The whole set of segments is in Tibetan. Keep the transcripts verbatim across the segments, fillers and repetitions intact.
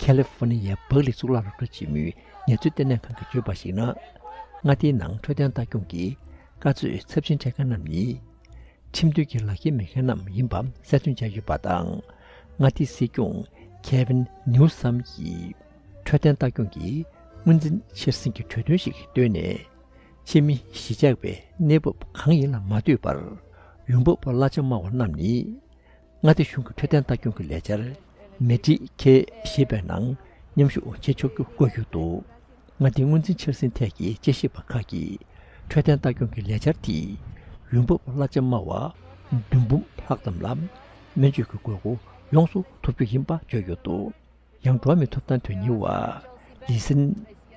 ཁ་ལི་ཧྥོ་ནི་ཡའི་བག་ལེབ་གཙུག་ལག་སློབ་གྲྭ་ཆེན་མོའི་ངལ་རྩོལ་ལྟེ་གནས་ཁང་གིས་བརྗོད་པར་གཞིགས་ན། མངའ་སྡེའི་ནང་འཕྲོད་བསྟེན་ལྟ་སྐྱོང་གི་བཀའ་ཚོད་ཚབས་ཆེན་སྤྲད་མཁན་རྣམས་ནི། ཁྲིམས་མཐུན་གྱི་ལག་འཁྱེར་མེད་མཁན་རྣམས་ཡིན་པ་གསལ་སྟོན་བྱས་ཡོད་པ་དང་། མངའ་སྡེའི་སྲིད་སྐྱོང་ཁེ་ཝིན་ནིའུ་སམ་གྱིས་འཕྲོད་བསྟེན་ལྟ་སྐྱོང་གི་དངོས་འཛིན་འཆར་ཟིན་གྱི་གྲོས་མཐུན་ཞིག་བཏོན་ནས། ཕྱི་མི་གཞིས་ཆགས་པའི་གནས་བབ་གང་ཡིན་ལ་མ་ལྟོས་པར་ཡོང་འབབ་གླ་ཆ་དམའ་བ་རྣམས་ནི། མངའ་སྡེ་གཞུང་གི་འཕྲོད་བསྟེན་ལྟ་སྐྱོང་གི་ལས་འཆར་མེ་ཌི་ཁེ་ཞེས་པའི་ནང་མཉམ་ཞུགས་བྱེད་ཆོག་རྒྱུ་བཀོད་ཡོད་འདུག་མངའ་སྡེའི་དངོས་འཛིན་འཆར་ཟིན་ཐད་ཀྱི་དཔྱད་ཞིབ་པ་ཁག་གིས། འཕྲོད་བསྟེན་ལྟ་སྐྱོང་གི་ལས་འཆར་དེས་ཡོང་འབབ་གླ་ཆ་དམའ་བ་བདུན་འབུམ་ལྷག་ཙམ་ལ་སྨན་བཅོས་ཀྱི་དགོས་མཁོ་ཡོངས་སུ་ཐོབ་རྒྱུ་ཡིན་པ་བརྗོད་ཡོད་འདུག་ཡང་འགྲོ་བ་མིའི་ཐོབ་ཐང་དོན་གཉེར་བ་ལི་སིན་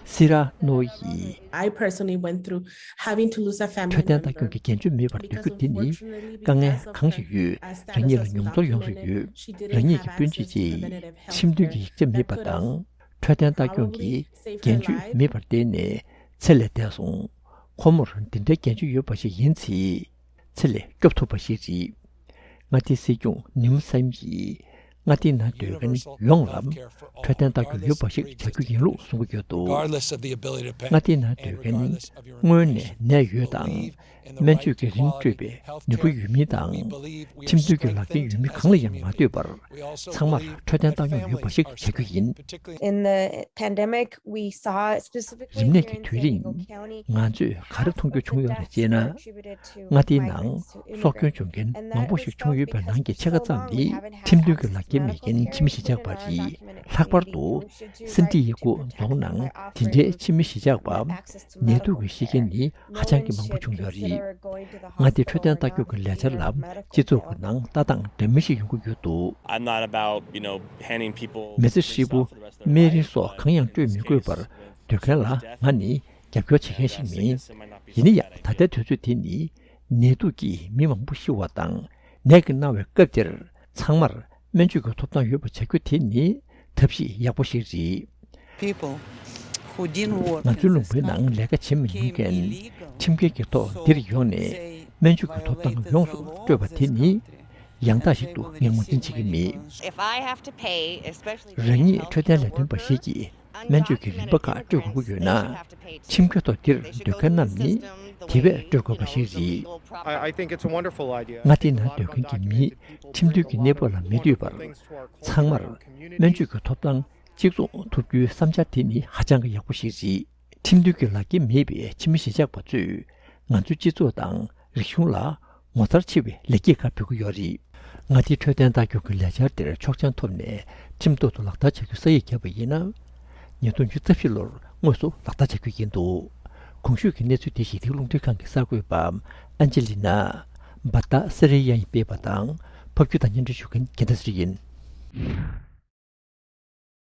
སི་ར་ནོ་ཡིས། I personally went through having to lose a family འཕྲོད་བསྟེན་ལྟ་སྐྱོང་གི་འགན་བཅོལ་མེད་པར་སྡོད་རྒྱུ་དེ་ནི་དཀའ་ངལ་གང་ཞིག་ཡོད། རང་ཉིད་ལ་མྱོང་ཚོར་ཡོངས་སུ་ཡོད། རང་ཉིད་ཀྱི་སྤུན་མཆེད་ཅིག་ཁྲིམས་མཐུན་གྱི་ཡིག་ཆ་མེད་པ་དང་། འཕྲོད་བསྟེན་ལྟ་སྐྱོང་གི་འགན་བཅོལ་མེད་པར་བརྟེན་ནས་ཚེ་ལས་འདས་སོང་། ཁོ་མོར་འདི་འདྲའི་འགན་བཅོལ་ཡོད་པ་ཞིག་ཡིན་ཚེ། ཚེ་ལས་སྐྱོབ་ཐུབ་པ་ཞིག་རེད། མངའ་སྡེའི་སྲིད་སྐྱོང་ནིའུ་སམ་གྱིས་མངའ་སྡེའི་ནང་སྡོད་མཁན་ཡོངས་ལ་འཕྲོད་བསྟེན་ལྟ་སྐྱོང་ཡོད་པ་ཞིག་བྱ་རྒྱུ་ཡིན་ལུགས་གསུང་གི་ཡོད་འདུག Regardless of the ability to pay མངའ་སྡེའི་ནང་སྡོད་མཁན་དངོས་གནས་ནད་ཡོད་དང་། སྨན་བཅོས་ཀྱི་རིན་སྤྲོད་པའི་ནུས་པ་ཡོད་མིན་དང་། ཁྲིམས་མཐུན་གྱི་ལག་འཁྱེར་ཡོད་མིན་གང་ལ་ཡང་མ་ལྟོས་པར། ཚང་མར་འཕྲོད་བསྟེན་ལྟ་སྐྱོང་ཡོད་པ་ཞིག་བྱ་རྒྱུ་ཡིན། In the pandemic, we saw specifically རིམས་ནད་ཀྱི་དུས་རིང་། ང་ཚོས་ག་རེ་མཐོང་རྒྱུ་བྱུང་ཡོད་རེད་ཅེ་ན། མངའ་སྡེའི་ནང་སྲོག་སྐྱོན་བྱུང་མཁན་མང་པོ་ཞིག་བྱུང་ཡོད་པའི་ནང་གི་ཕྱེད་ཀ་ཙམ་ནི་ཁྲིམས་མཐུན་གྱི་ལག་འཁྱེར་མེད་མཁན་ཕྱི་མི་གཞིས་ཆགས་པ་རེད། ལྷག་པར་དུ་སན་ཏི་ཡེ་ཀོ་རྫོང་ནང་དེ་འདྲའི་ཕྱི་མི་གཞིས་ཆགས་པ་ནད་དུག་གི་ཤི་རྐྱེན་ནི་ཧ་ཅང་གི་མང་པོ་བྱུང་ཡོད་རེད། མངའ་སྡེའི་འཕྲོད་བསྟེན་ལྟ་སྐྱོང་གི་ལས་འཆར་ལ་སྤྱི་ཚོགས་ཀྱི་ནང་ལྟ་སྟངས་འདྲ་མིན་ཞིག་ཡོང་གི་ཡོད་འདུག I'm not about, you know, handing people མི་ཚེ་ཧྲིལ་པོ་སྨན་རིན་སོགས་གང་ཡང་སྤྲོད་མི་དགོས་པར་སྡོད་མཁན་ལ་ང་ནི་རྒྱབ་སྐྱོར་བྱེད་མཁན་ཞིག་མིན། ཡིན་ན་ཡང་ད་ལྟའི་དུས་ཚོད་འདི་ནི་ནད་དུག་གིས་མི་མང་པོ་ཤི་བ་དང་ནད་ཀྱིས་མནར་བའི་སྐབས་འདིར་ཚང་མར་སྨན་བཅོས་ཀྱི་ཐོབ་ཐང་ཡོད་པ་བྱ་རྒྱུ་དེ་ནི་ཐབས་ཤེས་ཡག་པོ་ཞིག་རེད། People who didn't work ང་ཚོའི་ལུང་པའི་ནང་ལས་ཀ་བྱེད་མི་མྱོང་མཁན་ཁྲིམས་འགལ་གྱི་ཐོག་འདིར་ཡོང་ནས་སྨན་བཅོས་ཀྱི་ཐོབ་ཐང་ཡོངས་སུ་སྤྲོད་པ་དེ་ནི་ཡང་དག་ཞིག་ཏུ་ངས་ངོས་འཛིན་བྱེད་ཀྱི་མེད། If I have to pay, especially if རང་ཉིད་འཕྲོད་བསྟེན་ལས་དོན་པ་ཞིག་གིས་སྨན་བཅོས་ཀྱི་རིན་པ་ཁག་སྤྲོད་དགོས་ཀྱི་ཡོད་ན། ཁྲིམས་འགལ་ཐོག་འདིར་སྡོད་མཁན་རྣམས་ནི་དེ་བས་སྤྲོད་དགོས་པ་ཞིག་རེད། I, I think it's a wonderful idea. མངའ་སྡེའི་ནང་སྡོད་མཁན་གྱི་མིས་ཁྲིམས་མཐུན་གྱི་གནས་བབ་ལ་མི་ལྟོས་པར་ཚང་མར་སྨན་བཅོས་ཀྱི་ཐོབ་ཐང་གཅིག་མཚུངས་ཐོབ་རྒྱུའི་བསམ་འཆར་དེ་ནི་ཧ་ཅང་གི་ཡག་པོ་ཞིག་རེད། ཁྲིམས་མཐུན་གྱི་ལག་འཁྱེར་མེད་པའི་ཕྱི་མི་གཞིས་ཆགས་པ་ཚོས་ང་ཚོའི་སྤྱི་ཚོགས་དང་རིག་གཞུང་ལ་ངོ་མཚར་ཆེ་བའི་ལེགས་སྐྱེས་ཁག་ཕུལ་གྱི་ཡོད་རེད། མངའ་སྡེའི་འཕྲོད་བསྟེན་ལྟ་སྐྱོང་གི་ལས་འཆར་དེར་ཆོག་མཆན་ཐོབ་ནས་ཁྲིམས་ཐོག་ཏུ་ལག་བསྟར་བྱ་རྒྱུ་ས་ཡིག་བརྒྱབ་པ་ཡིན་ན། ཉིས་སྟོང་ཉི་ཤུ་རྩ་བཞི་ལོར་དངོས་སུ་ལག་བསྟར་བྱ་རྒྱུ་ཡིན་འདུག་གོང་ཞུས་ཀྱི་གནས་ཚུལ་དེ་ཞི་བདེའི་རླུང་འཕྲིན་ཁང་གི་གསར་འགོད་པ་ཨན་ཇི་ལི་ན་བ་ཏཱ་སེ་རེ་ཡ་ཡིས་སྤེལ་བ་དང་ཕབ་སྒྱུར་དང་སྙན་སྒྲོན་ཞུ་མཁན་རྒྱལ་མཚན་ཚེ་རིང་ཡིན།